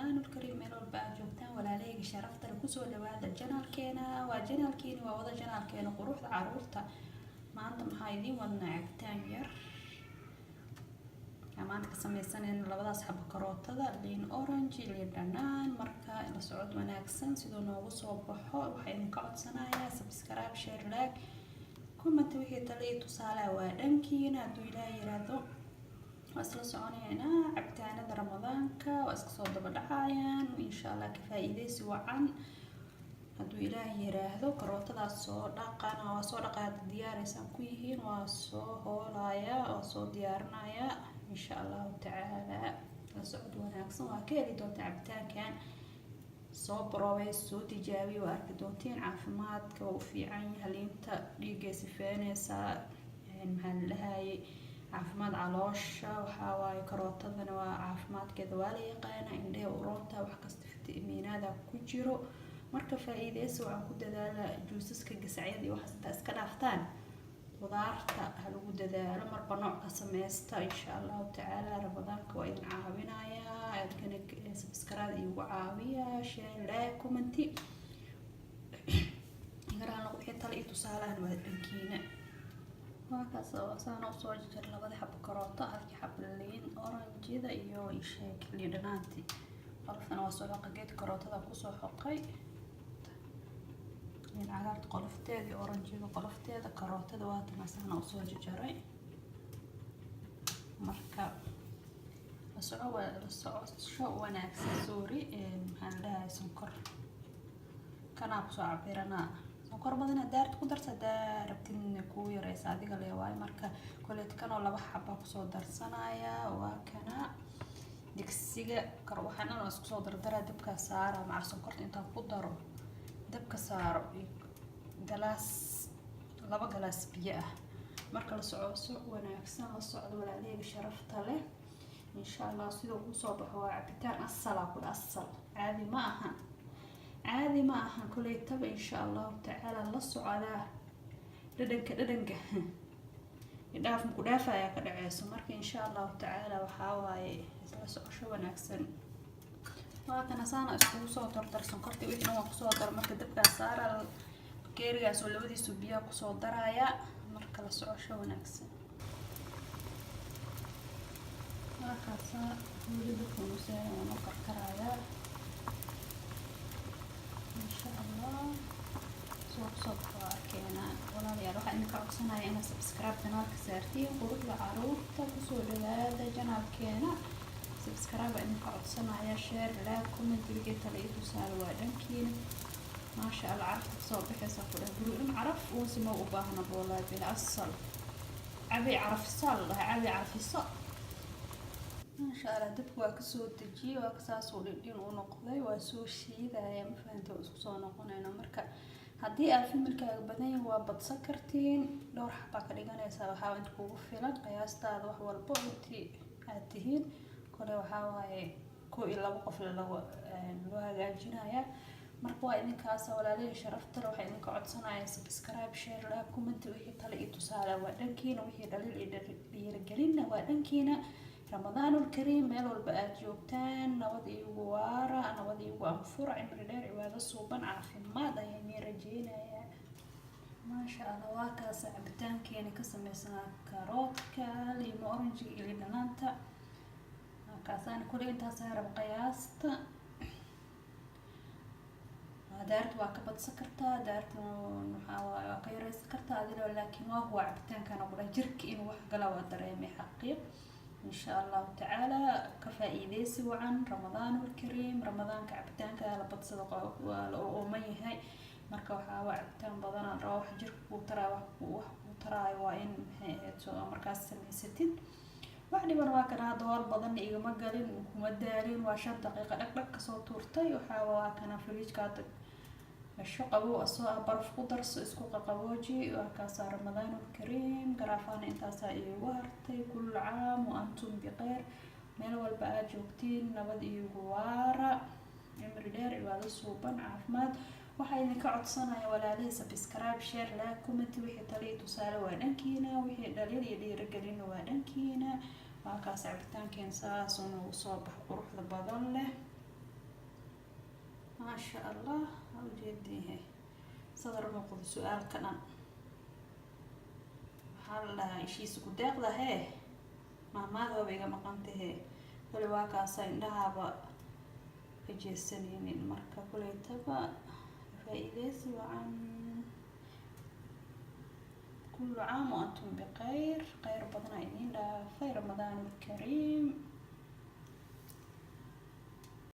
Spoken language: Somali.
Ramadaanul Kariim. Meel walba aad joogtaan, walaalahayga sharafta leh, kusoo dhawaada channelkeena. Waa channelkeeni, waa wada channelkeena Quruxda Caruurta. Maanta maxaa idiin wadnaa? Cabitaan yar waxaan maanta ka sameysanayna labadaas xabo karootada, liin orange, liin dhanaan. Marka la socod wanaagsan siduu noogu soo baxo. Waxaa idinka codsanayaa subscribe, share, like, comment. Wixii tale iyo tusaalaha waa dhankiina. Hadduu Ilaah yiraahdo, waa isla soconaynaa. Cabitaanada Ramadaanka waa iska soo daba dhacayaan, insha Allah. Ka faa-iideysi wacan hadduu Ilaah yiraahdo. Karootadaas soo dhaqana, waa soo dhaqaa, diyaareysaan ku yihiin, waa soo hoolaya, waa soo diyaarinaya, insha Allahu tacaala. La socod wanaagsan, waa ka heli doonta cabitaankan. Soo baroobay, soo tijaabiya, waa arki doontiin. Caafimaadka waa u fiican yahay. Liinta dhiiggay sifeyneysaa, maxaa la dhahayay, caafimaad caloosha. Waxaa waaye karootadana waa caafimaadkeeda waa la yaqaana, indhehe uroonta, wax kasta fitamiinaada ku jiro. Marka faa-iideysa waxaan ku dadaala juusaska gasacyada iyo waxaas intaa iska dhaaftaan, qudaarta ha lagu dadaalo, marba nooc ka sameysta, insha Allahu tacaala. Ramadaanka waa idin caawinayaa, adkana subscribe iigu caawiya, share, like, comment. Igaraan wixii tale iyo tusaalahan waa dhankiina. Waa kaas, saana usoo jar labada xabo karooto, halkii xabo liin oranjida iyo isheeg liin dhanaanti. Qoloftana waa soo xoqay, geed karootada kusoo xoqay, liin cagaarta qolofteeda iyo oranjida qolofteeda, karootada waatana saana usoo jarjaray. Marka la soco, la socosho wanaagsan. Sorry, maxaa la dhahay, sonkor kanaa kusoo cabiranaa. Sonkor badan haddaa rabtid ku darsa, haddaa rabtid kuu yareysa, adiga le waayo. Marka koleet kanoo laba xaba kusoo darsanaya. Waa kana digsiga kar, waxaan dhan isku soo dardaraa, dabka saara maca sonkorta. Intaan ku daro dabka saaro galaas, 2 galaas biyo ah. Marka la socoso wanaagsan, la socdo, walaalaheyga sharafta leh. Insha Allah sida uu soo baxo waa cabitaan asala ku asal, caadi ma ahan, caadi ma ahan koleytaba. Insha Allahu tacaala la socdaa. Dhadhanka dhadhanka idhaaf maku dhaafa ayaa ka dhaceyso. Marka insha Allahu tacaala waxaa waaye isla socosho wanaagsan. Waa kana saana iskugu soo dardar sonkorta, wixii dhan waan kusoo dar. Marka dabkaa saara, bakeerigaas oo labadiisu biyaha kusoo daraya. Marka la socosho wanaagsan. Waa kaasaa, weli dabka nusaayo, waan u karkarayaa, insha Allah. Soo kusoo baxo waa arkeenaa. Walaalayaal, waxaa idinka codsanaya inaad subscribe channelka saartiin, Quruxda Caruurta. Kusoo dhawaada channelkeena. Subscribe baa idinka codsanaya, share, like, comment. Wixii tale iyo tusaale waa dhankiina. Maasha Allah, carafta kasoo baxaysa ku dheh, guri dhan caraf uunsi ma u baahna. Boolaa bila asal cabay, carfisaa la dhahay, cabay carfiso. Maasha Allah, dabka waa kasoo dejiyey, waa saasuu dhindhin u noqday. Waa soo shiidaya, ma fahanta? Waa isku soo noqonayna. Marka haddii aad familykaaga badan yahay, waa badsan kartiin, dhowr xabaa ka dhiganaysaa. Waxaa inta kugu filan qiyaastaada, wax walbo intii aad tihiin. Kole waxaa waaye 1 iyo 2 qof loo hagaajinaya. Marka waa idinkaas, walaalihii sharaftale. Waxaa idinka codsanaya subscribe, share, like, comment. Wixii tale iyo tusaale waa dhankiina, wixii dhaliil iyo dhiirigelinna waa dhankiina. Ramadaanul Kariim, meel walba aada joogtaan, nabad iigu waara, nabad iigu anfura, cimri dheer, cibaado suuban, caafimaad ayaan idiin rajeynayaa. Maasha Allah, waa kaas cabitaankeeni ka sameysanaa karoodka, liimo orange iyo liin dhanaanta. Kaasaan kule intaas rab qiyaasta. Daarta waa ka badsan kartaa, daarta waxaa waaye waa ka yareysan kartaa adilo, laakiin waa huwa cabitaankana ku dhahay jirka inuu wax gala waa dareemay xaqiiq. Insha Allahu tacaala ka faa-iideysi wacan. Ramadaanul Kariim. Ramadaanka cabitaanka la badsado, waa la ooman yahay. Marka waxaa waa cabitaan badan aan rabaa, wax jirka kuu taraayo, wax kuu taraayo waa in, maxay ahayd, soo markaas samaysatid. Wax dhiban waa kana hadda, howl badanna igama galin, kuma daalin. Waa 5 daqiiqa dhag dhag kasoo tuurtay. Waxaa waa kana fridgeka hadda gasho, qabow asoo ah, baraf ku darso, isku qaqabooji. Waa kaasaa. Ramadaanul Kariim. Garaafaana intaasaa iigu hartay. Kullu caam wa antum bikheyr. Meel walba aad joogtiin, nabad iigu waara, cimri dheer, cibaado suuban, caafimaad. Waxaa idinka codsanaya, walaalihii, subscribe, share, like, comment. Wixii taliya tusaale waa dhankiina, wixii dhaliil iyo dhiirigelinna waa dhankiina. Waa kaas cabitaankeen, saasuu noogu soo baxo quruxda badan leh. Maasha Allah, waa ujeediihe sadar muuqdo. Su-aalka dhan waxaa la dhahaa ishiisa ku deeqda hee, maamaadooba iga maqantahee. Kole waa kaasa, indhahaaba ka jeesanaynin. Marka kuleytaba faa-iideysi wacan. Kullu caam wa antum bikhayr. Khayr badanaa idiin dhaafay. Ramadaan alkariim.